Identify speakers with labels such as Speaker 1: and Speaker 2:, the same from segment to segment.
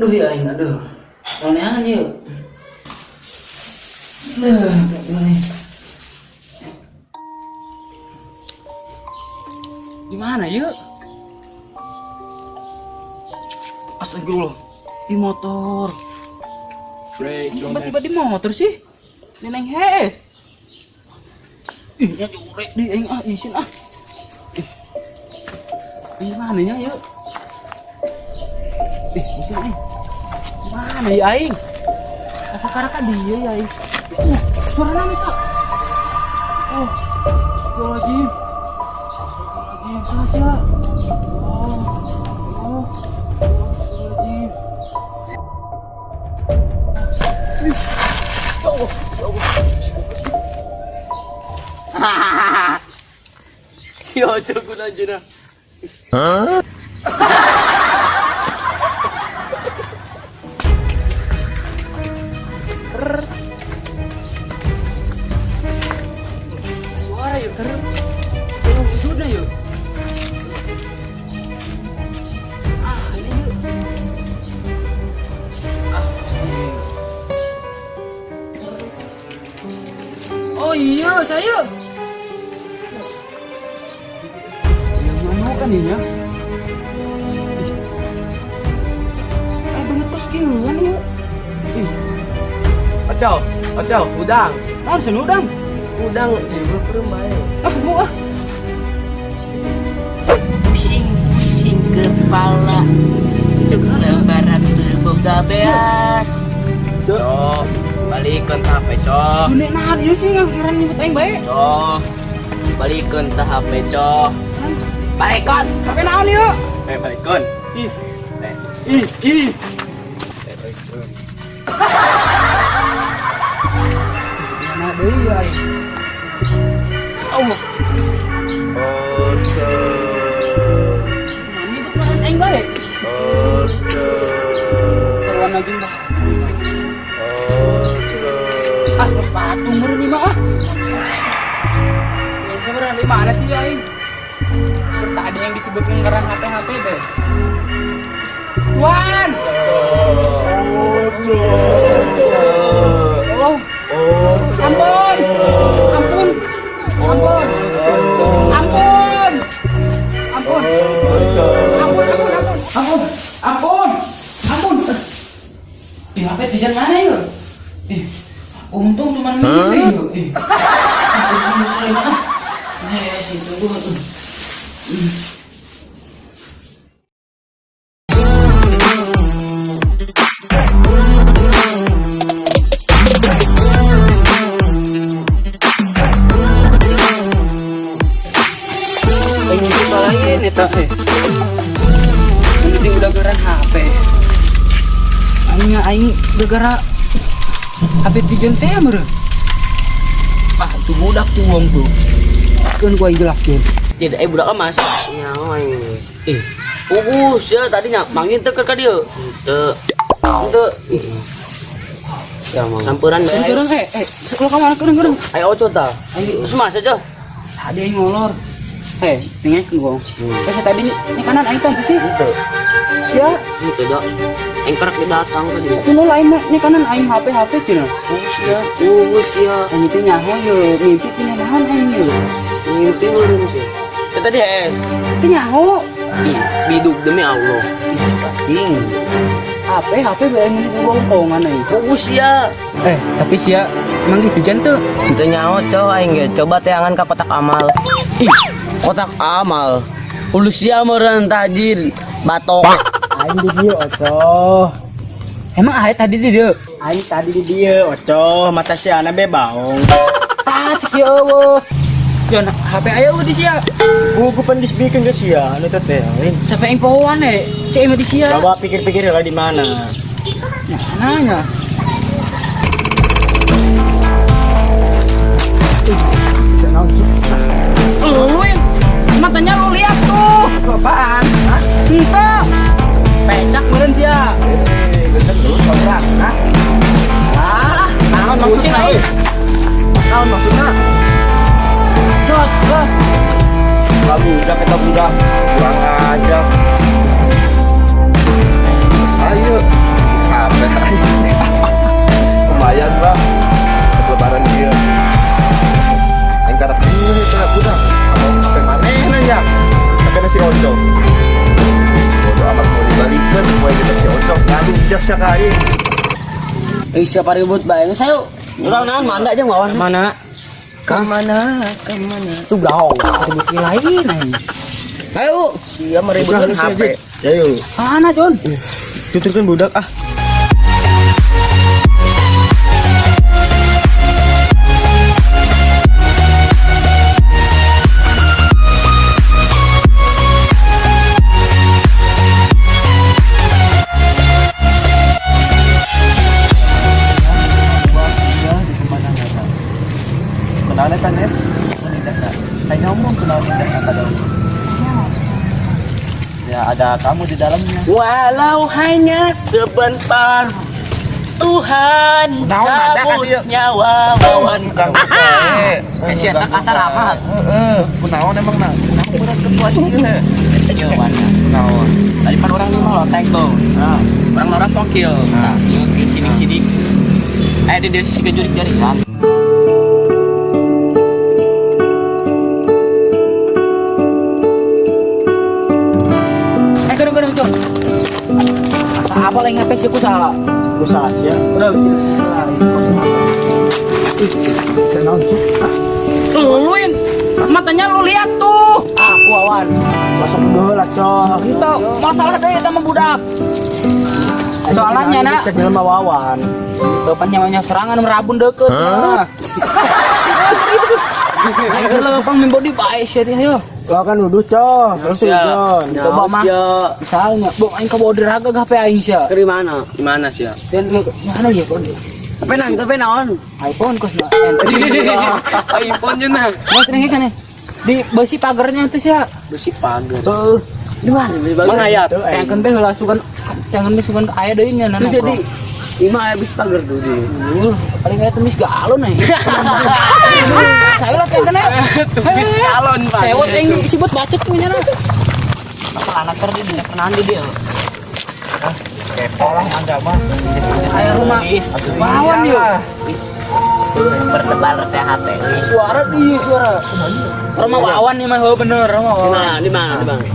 Speaker 1: Aduh ya aing, aduh. Neangan yuk. Duh, tak boleh. Di mana yuk? Astagfirullah. Di motor. Tiba-tiba di motor sih. Neneng hees. Ih, nya jurek di aing ah, isin ah. Ih. Di mana nya yuk? Ih, isin aing. Mana ya aing? Asa karaka dia ya aing. Suara nami kak. Oh, astagfirullahaladzim. Astagfirullahaladzim, Sasya. Oh, oh, astagfirullahaladzim. Ih, ya Allah, ya Allah.
Speaker 2: Si Ojo guna juna.
Speaker 1: Suara yuk, tolong sujudnya yuk. Ah, ini yuk. Ah, ini. Oh iya, saya. Yang mana kan ini ya? Ih. Eh, banget kos kieuan yuk. Ih,
Speaker 2: Ojo, Ojo, udang.
Speaker 1: naon sih udang?
Speaker 2: Udang ieu perem bae.
Speaker 1: Ah, mau ah.
Speaker 3: Pusing-pusing kepala. Cuk lebaran teu boga beas.
Speaker 2: Cok, balikeun tah HP, Cok.
Speaker 1: Dunia nahan ieu sih ngaran nyebut aing bae.
Speaker 2: Cok. Balikeun tah HP, Cok. Balikeun.
Speaker 1: HP naon ieu?
Speaker 2: Eh, balikeun.
Speaker 1: Ih,
Speaker 2: Eh,
Speaker 1: ih, ih.
Speaker 2: eh, balikeun.
Speaker 1: Mana deui ya aing? Allah. Mana nyebut ngaran aing bae? Sarua anjing bah. Ah, geus patung meureun ieu mah ah. Ya sebenarnya di mana sih aing? Terus tadi yang disebut ngaran HP HP be. Tuan. Oh. Ampun. Ampun. Ampun. Ampun. Ampun. Ampun, ampun, ampun. Ampun. Ampun. Ampun. Ih, HP tujuan mana yuk? Ih, untung cuma mimpi yuk. Ih. Ampun, sering ah. Eh, situ gua tuh. Ih. Aing mimpi lain eta eh. Mending udah geran HP. Aing aing gara HP tujuan teh meureun. Ah, itu budak tuh wong tuh. Keun gua jelaskeun.
Speaker 2: Jadi eh budak emas.
Speaker 4: Nyawa aing.
Speaker 2: Eh, ugus ya tadi nya mangin teu keur ka dieu.
Speaker 4: Teu.
Speaker 2: Teu.
Speaker 4: Ya mang.
Speaker 2: Samperan bae.
Speaker 1: Samperan eh eh lo ka mana keun keun.
Speaker 2: Ayo Ojo tah.
Speaker 1: Aing
Speaker 2: Terus mas aja.
Speaker 1: tadi aing ngolor. Eh, tinggalkeun gua. Eh, saya tadi ini kanan aing teh sih.
Speaker 4: Teu.
Speaker 1: Sia,
Speaker 4: Teu da. Aing kerek datang tadi.
Speaker 1: itu nu lain mah ini kanan aing HP HP cenah.
Speaker 4: Ugus ya. Ugus ya.
Speaker 1: Aing teh nyaho ye, mimpi pindahan aing ye.
Speaker 4: Mimpi meureun sih.
Speaker 2: Ya tadi es.
Speaker 1: Teh nyaho.
Speaker 2: Ih, biduk demi Allah.
Speaker 4: Ing.
Speaker 1: HP HP bae ngeun bongkongan aing.
Speaker 2: Ugus ya.
Speaker 1: Eh, tapi sia emang gitu jan tuh.
Speaker 4: Teu nyaho cow aing ge. Coba teangan ka kotak amal.
Speaker 2: Ih, kotak amal. Ulus sia meureun tajir batok.
Speaker 1: Aing di dieu Oco. Emang aing tadi di dieu?
Speaker 5: Aing tadi di dieu, Oco, mata si ana be baong.
Speaker 1: Tah cek ieu eueuh. Jon, HP aya eueuh di sia.
Speaker 5: Buku pan disbikeun ke sia, anu teh teh. Aing.
Speaker 1: Sampai aing pohoan eh. Cek mah di sia.
Speaker 5: Coba pikir-pikir lah di mana.
Speaker 1: Nah, nanya. Lu yang matanya lu lihat tuh.
Speaker 5: Apaan? Hah?
Speaker 1: Entah. Pecak meureun sia.
Speaker 5: Eh, bener lu, tobrak. Hah?
Speaker 1: Ah,
Speaker 5: Naon maksudna euy? Naon maksudna?
Speaker 1: Cot, lah.
Speaker 5: Lah budak eta budak. Kurang aja.
Speaker 6: Ayo. Lumayan lah. Lebaran dia. Aing karep ngeuh eta budak. Atau HP manehna nya. HP na si Oco. Bodo amat mau dibalikeun poe kita si Oco. Ngalunjak sia ka aing.
Speaker 2: Eh, siapa ribut bae geus ayo. Urang naon manda jeung wawan.
Speaker 5: Mana?
Speaker 4: Kemana? Kemana?
Speaker 2: Tuh gahong.
Speaker 1: Ribut lain aing.
Speaker 2: Ayo.
Speaker 4: Sia meributkan HP.
Speaker 5: Ayo.
Speaker 1: Mana, Jon?
Speaker 5: Tuturkan budak ah.
Speaker 6: Kunaon eta net? Aing ngomong kunaon indahna kada. Ya ada kamu di dalamnya.
Speaker 3: Walau hanya sebentar, Tuhan
Speaker 6: Naon ada kan
Speaker 3: cabut
Speaker 6: dia?
Speaker 3: nyawa wawan.
Speaker 6: Ganggu bae.
Speaker 2: Eh, si eta kasar amat.
Speaker 6: Heeh, kunaon emang na? Kunaon berat ketua ieu he.
Speaker 3: Iya, Wan.
Speaker 6: Kunaon?
Speaker 3: Tadi pan orang lima loteng tuh. Nah, orang orang tokil. Nah, yuk ke sini sini. Eh, dia si kejurik jari kan.
Speaker 1: Eh, gerung gerung, Jon. Asa apa lagi HP sih ku salah.
Speaker 5: Usaha sia.
Speaker 1: Udah, lu yang matanya lu lihat tuh. Aku awan.
Speaker 5: Masuk dulu lah, Cok.
Speaker 1: Itu masalah deh sama budak. Soalnya nak,
Speaker 5: Cek jelema wawan.
Speaker 1: depan nyawanya serangan merabun deket. Nah. Ayo lepang mimbo di bae sih ayo.
Speaker 5: Lo kan nuduh, Cok. Terus
Speaker 2: Sia.
Speaker 5: Jon.
Speaker 1: Coba mah.
Speaker 2: Sia.
Speaker 1: Misalnya, bong aing ka bawa diraga HP aing sia.
Speaker 2: Ke di mana? Di mana sia?
Speaker 1: Dan mana ya kon?
Speaker 2: HP nang, HP naon?
Speaker 1: iPhone kos na.
Speaker 2: iPhone jeung nah.
Speaker 1: Mas nih kan ya. Di besi pagarnya itu sia.
Speaker 2: Besi pagar.
Speaker 1: Heeh.
Speaker 2: Di mana? Besi pagar. Mang hayat.
Speaker 1: Jangan be heula sugan jangan be sugan aya deui nya
Speaker 2: Terus jadi Ima aya besi pagar tuh di.
Speaker 1: Paling aya temis galon nih. Saya lah teh kena.
Speaker 2: Temis galon, Pak.
Speaker 1: Sewot yang sibut bacot punya nah.
Speaker 3: Anak ter dia pernah dia.
Speaker 6: Kepo lah anda mah.
Speaker 1: Ayo rumah. Wawan yuk.
Speaker 3: Berdebar teh HP.
Speaker 1: Suara di suara. Rumah Wawan nih mah heuh bener rumah
Speaker 2: Di
Speaker 1: Wawan.
Speaker 2: mana? Di mana? Di mana?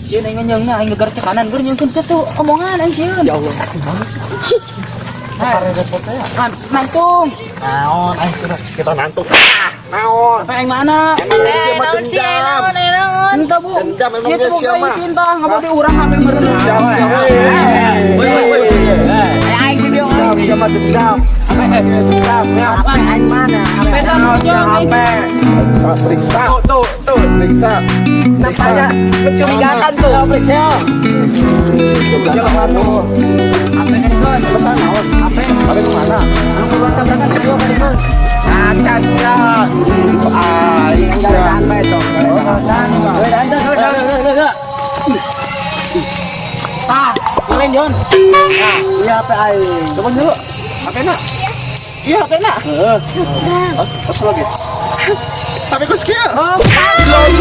Speaker 1: Sieun aing nyeungna aing gegar cek kanan gur nyeungkeun satu omongan aing sieun. Ya Allah. Nantung.
Speaker 6: Naon aing sudah kita nantuk. Naon?
Speaker 1: Apa aing mana?
Speaker 6: Emang dia sia mah dendam.
Speaker 1: Entah bu.
Speaker 6: Dendam emang
Speaker 1: Ieu
Speaker 6: dia
Speaker 1: tuh
Speaker 6: sia
Speaker 1: boga
Speaker 6: mah.
Speaker 1: cinta ngapa di urang HP meureun.
Speaker 6: Dendam sia mah.
Speaker 2: Woi woi woi.
Speaker 1: Eh aing di dieu
Speaker 6: Dendam sia mah dendam. Dendam ya.
Speaker 1: Apa aing mana? HP
Speaker 5: HP.
Speaker 6: Periksa, periksa.
Speaker 2: Tuh, tuh.
Speaker 6: Periksa. Nampaknya
Speaker 1: mencurigakan tuh. Periksa.
Speaker 6: Coba tuh.
Speaker 1: HP kan Gon.
Speaker 6: Pesan naon?
Speaker 1: HP
Speaker 6: HP kemana?
Speaker 1: anu keluar tabrakan kedua kali Gon.
Speaker 6: Atas ya. Aing sia.
Speaker 2: Enggak, enggak, enggak, enggak.
Speaker 1: Tah, lain Jon.
Speaker 5: Iya HP aing.
Speaker 6: Coba dulu. HP nak. Iya HP nak. Os, os lagi. HP ku sekian.
Speaker 1: Oh,
Speaker 6: Lol.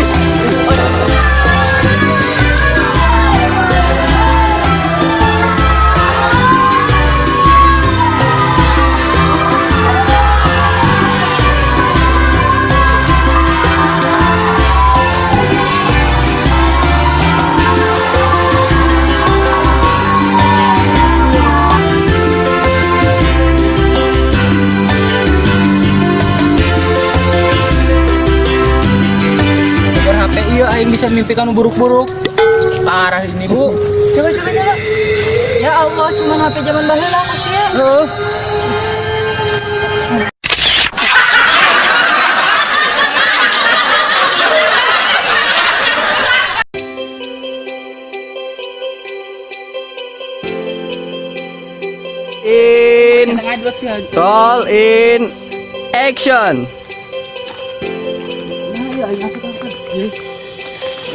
Speaker 1: Gegar HP iya aing bisa mimpikan buruk-buruk. Parah ini, Bu.
Speaker 7: Coba coba coba. Ya Allah, cuman HP zaman baheula pasti ya.
Speaker 1: Heeh.
Speaker 5: In
Speaker 1: Tengah dulu sih.
Speaker 5: roll in action.
Speaker 1: Nah, iya aing asup asup.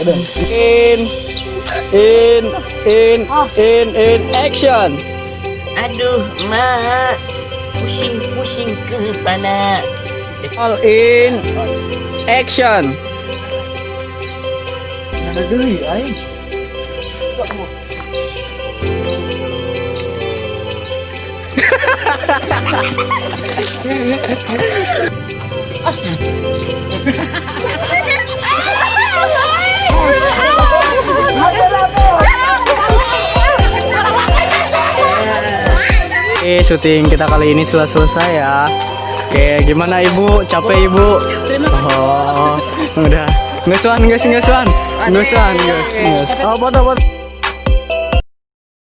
Speaker 5: In in in in in action.
Speaker 3: Aduh, mak. Pusing-pusing kepala.
Speaker 5: Roll in action.
Speaker 1: Ada deui aing.
Speaker 5: Oke, syuting kita kali ini sudah selesai ya. Oke, gimana, Ibu? Capek, Ibu? Oh, udah. Nggak suan, nggak, nggak suan. Nggak suan, nggak, nggak. Oh, foto, foto.